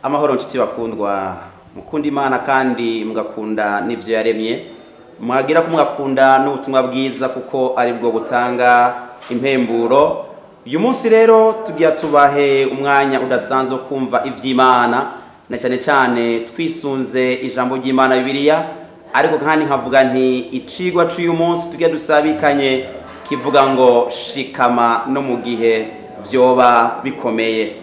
Amahoro nshuti bakundwa, mukunda Imana kandi mugakunda n'ibyo yaremye, mwagira ko mugakunda n'ubutumwa bwiza kuko aribwo butanga impemburo. Uyu munsi rero tugira tubahe umwanya udasanzwe wo kumva iby'Imana, na cyane cyane twisunze ijambo ry'Imana Bibiliya. Ariko kandi nkavuga nti icigwa c'uyu munsi tugiye dusabikanye kivuga ngo shikama no mu gihe vyoba bikomeye.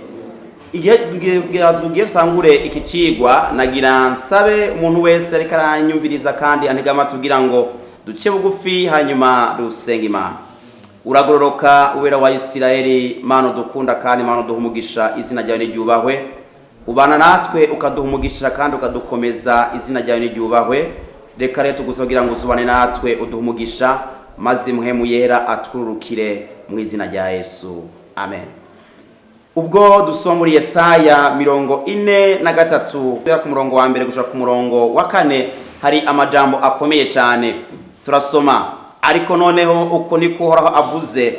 Igihe tugiye dutangure iki cigwa, nagira nsabe umuntu wese ariko aranyumviriza kandi antega amatwi kugira ngo duce bugufi, hanyuma dusenge Imana. Uragororoka, Uwera wa Isirayeli, Mana udukunda kandi Mana uduha umugisha, izina ryawe niryubahwe. Ubana natwe ukaduha umugisha kandi ukadukomeza, izina ryawe niryubahwe. Reka rero tugusaba kugira ngo uzubane natwe, uduhe umugisha, maze Muhemu Yera atwururukire mu izina rya Yesu, amen. Ubwo dusoma muri Yesaya 43, guhera ku murongo wa mbere gushika ku murongo wa kane, hari amajambo akomeye cyane. Turasoma: "Ariko noneho uko niko Uhoraho avuze,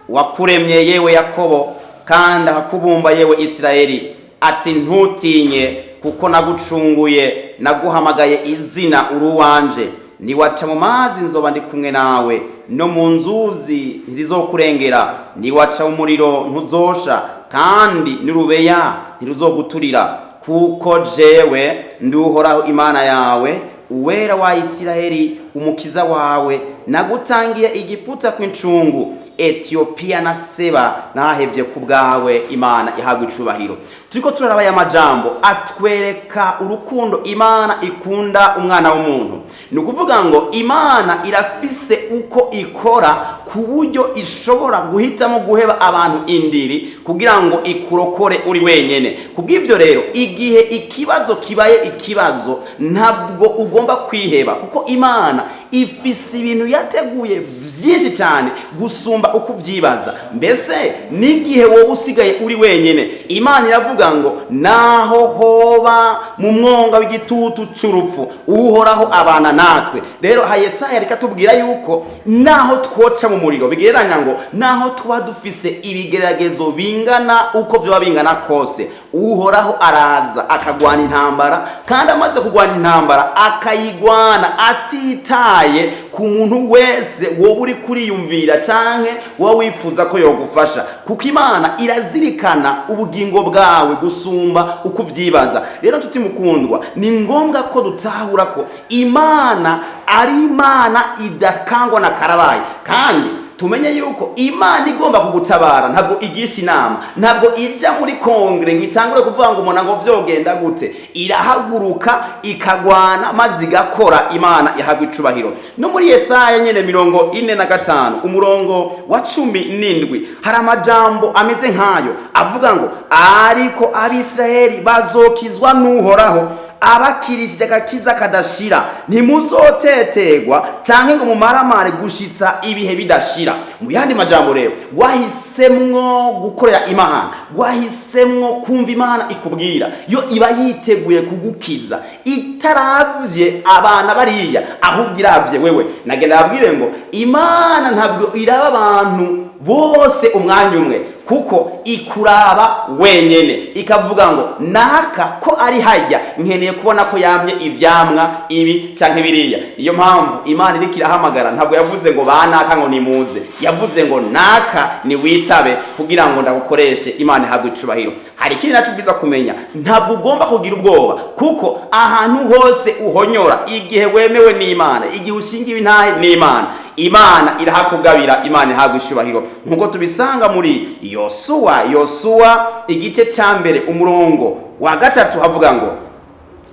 wakuremye yewe Yakobo, kandi akakubumba yewe Isirayeli, ati: Ntutinye, kuko nagucunguye, naguhamagaye izina, uri uwanje. Niwaca mu mazi, nzoba ndi kumwe nawe, no mu nzuzi ntizizokurengera. Niwaca mu muriro, ntuzosha, kandi n'urubeya ntiruzoguturira. Kuko jewe ndi Uhoraho Imana yawe, Uwera wa Isirayeli, Umukiza wawe. Nagutangiye igiputa kw'incungu, Etiyopiya na Seba nahevye ku bwawe." Imana ihabwa icubahiro. Turiko turaraba aya majambo atwereka urukundo Imana ikunda umwana w'umuntu. Ni ukuvuga ngo Imana irafise uko ikora ku buryo ishobora guhitamo guheba abantu indiri kugira ngo ikurokore uri wenyene. Kubw'ivyo rero, igihe ikibazo kibaye ikibazo, ntabwo ugomba kwiheba, kuko Imana ifise ibintu yateguye byinshi cyane gusumba uko ubyibaza. Mbese n'igihe wowe usigaye uri wenyine, Imana iravuga ngo naho hoba mu mwonga w'igitutu c'urupfu, Uhoraho abana natwe. Rero Yesaya reka tubwira yuko naho twoca mu muriro, bigereranya ngo naho tuba dufise ibigeragezo bingana uko byoba bingana kose, Uhoraho araza akagwana intambara, kandi amaze kugwana intambara akayigwana atitaye ku muntu wese wowe uri kuriyumvira canke wowe wifuza ko yogufasha, kuko Imana irazirikana ubugingo bwawe gusumba uko uvyibaza. Rero nshuti mukundwa, ni ngombwa ko dutahura ko Imana ari Imana idakangwa na karabaye, kandi tumenye yuko Imana igomba kugutabara ntabwo igisha inama, ntabwo ijya muri kongere ngo itangure kuvuga ngo umuntu ngo vyogenda gute. Irahaguruka ikagwana maze igakora. Imana ihabwa icubahiro. No muri Yesaya nyene 45, umurongo wa 17, hari amajambo ameze nk'ayo avuga ngo: "Ariko Abisirayeli bazokizwa n'Uhoraho abakirishije agakiza kadashira, ntimuzotetegwa canke ngo mumaramare gushitsa ibihe bidashira." Mu yandi majambo rero, wahisemwo gukorera Imana, wahisemwo kumva Imana ikubwira, yo iba yiteguye kugukiza itaravye abana bariya, ahubwo iravye wewe. Nagenda babwire ngo Imana ntabwo iraba abantu bose umwanya umwe, kuko ikuraba wenyene ikavuga ngo naka ko ari hajya, nkeneye kubona ko yamye ivyamwa ibi canke biriya. Niyo mpamvu Imana iriko irahamagara, ntabwo yavuze ngo banaka ngo nimuze, yavuze ngo naka niwitabe kugira ngo ndagukoreshe. Imana ihabwe icubahiro. Hari ikindi naco ubwiza kumenya: ntabwo ugomba kugira ubwoba, kuko ahantu hose uhonyora, igihe wemewe n'Imana, igihe ushingiwe intahe n'Imana, Imana irahakugabira. Imana ihabwa icubahiro, nkuko tubisanga muri Yosuwa. Yosuwa igice cya mbere, umurongo wa 3, havuga ngo: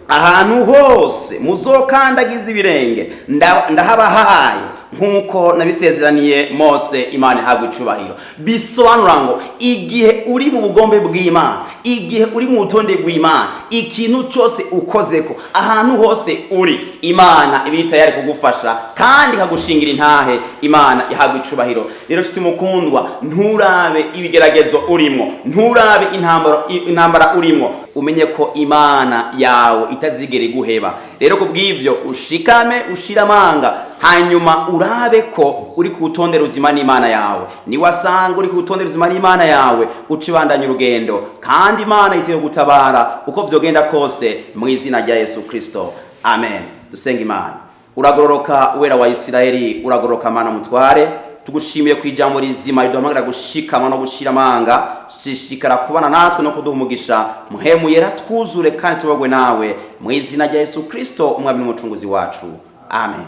"Ahantu hose muzokandagiza ibirenge ndahabahaye, nk'uko nabisezeraniye Mose." Imana ihabwa icubahiro. Bisobanura ngo igihe uri mu bugombe bw'Imana, igihe uri mu rutonde rw'Imana, ikintu cyose ukozeko, ahantu hose uri, Imana iba iri tayari kugufasha kandi ikagushingira intahe. Imana ihabwa icubahiro. Rero nshuti mukundwa, nturabe ibigeragezo urimo, nturabe intambara urimo, umenye ko Imana yawe itazigera iguheba. Rero ku bw'ibyo ushikame, ushire amanga. Hanyuma urabe ko uri ku rutonde ruzima n'Imana yawe. Niwasanga uri ku rutonde ruzima n'Imana yawe, uca ibandanya urugendo, kandi Imana yiteguye gutabara uko vyogenda kose, mu izina rya Yesu Kristo, amen. Dusenga Imana. Uragororoka, Uwera wa Isirayeli, uragororoka Mana mutware. Tugushimiye ku ijambo rizima riduhamagara gushikama no gushira amanga. Shishikara kubana natwe no kuduha umugisha. Mpwemu Yera, twuzure kandi tubagwe nawe, mu izina rya Yesu Kristo, Umwami n'Umucunguzi wacu, amen.